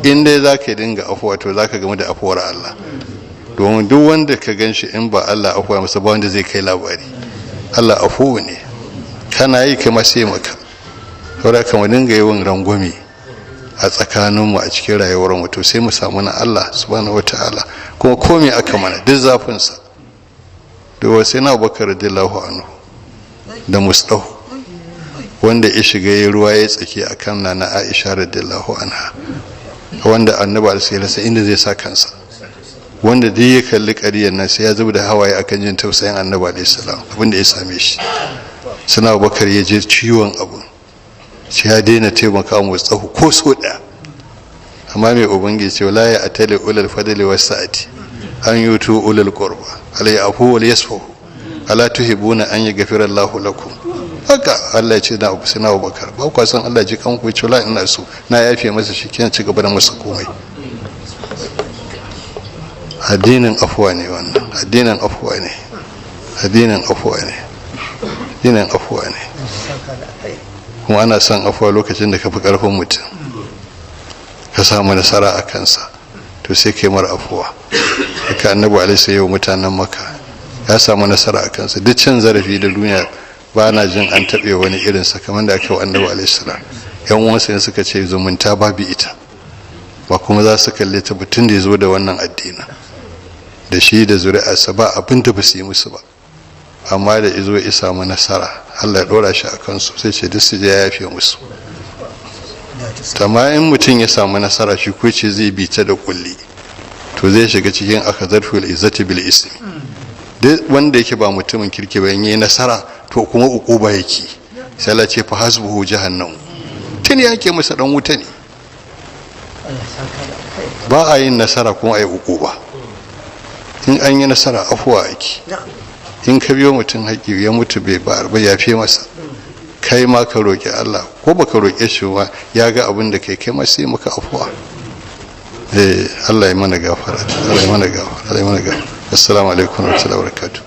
In dai za ka dinga afuwa, to za ka gamu da afuwar Allah. Domin duk wanda ka gan shi in ba Allah afuwa masa ba, wanda zai kai labari. Allah afuwa ne, kana yi kai ma sai maka. Saboda ka mu dinga yawan rangwame a tsakaninmu a cikin rayuwar mu, to sai mu samu na Allah subhanahu wataala. Kuma komai aka mana, duk zafin sa da wasu na Abubakar radiyallahu anhu da Mustahu, wanda ya shiga ya ruwa ya tsaki akan Nana Aisha radiyallahu anha, wanda Annabi alaihi rasa inda zai sa kansa, wanda duk ya kalli ƙaryar nan sai ya zuba da hawaye akan jin tausayin Annabi alaihi salam, abin da ya same shi. Suna Abubakar ya je ciwon abu, sai ya daina taimaka mu tsaho ko so ɗaya. Amma mai Ubangiji ce? Wala ya atali ulul fadli was sa'ati an yutu ulul qurba alai afu wal yasfahu ala tuhibuna an yaghfira Allahu lakum. Haka Allah ya ce na Abu Sina Abubakar, ba ku san Allah ji kanku? Ce la, ina so na yafe masa, shi kenan, ci gaba da masa komai. Addinin afuwa ne wannan, addinin afuwa ne, addinin afuwa ne, addinin afuwa ne. Kuma ana son afuwa lokacin da ka fi karfin mutum, ka samu nasara a kansa, to sai kai mara afuwa. Haka Annabi alaihi yau mutanen Maka, ya samu nasara a kansa. Duk cin zarafi da duniya ba na jin an taɓe wani irinsa kamar da aka yi Annabi alaihi salam. Yan uwansa ne suka ce zumunta babu ita ba, kuma za su kalle ta tun da ya zo da wannan addinin, da shi da zuri'arsa, ba abin da ba su yi musu ba. Amma da izo ya samu nasara, Allah ya ɗora shi a kansu, sai ce duk su je, ya yafe musu. Amma in mutum ya samu nasara, shi ko ce zai bi ta da kulli, to zai shiga cikin akazarful izzati bil ismi. Duk wanda yake ba mutumin kirki ba, in yi nasara, to kuma ukuba yake. Sai Allah ce fa hasbuhu jahannam, tun yake masa dan wuta ne. Ba a yin nasara kuma a yi ukuba. In an yi nasara, afuwa ake. In ka biyo mutum haƙi, ya mutu bai ba ba, ya fi masa. Kai ma ka roƙi Allah, ko baka roƙe shi ba, ya ga abin da kai, kai ma sai maka afuwa. Eh, Allah ya mana gafara, Allah ya mana gafara, Allah ya mana gafara. Assalamu alaikum wa rahmatullahi wa barakatuh.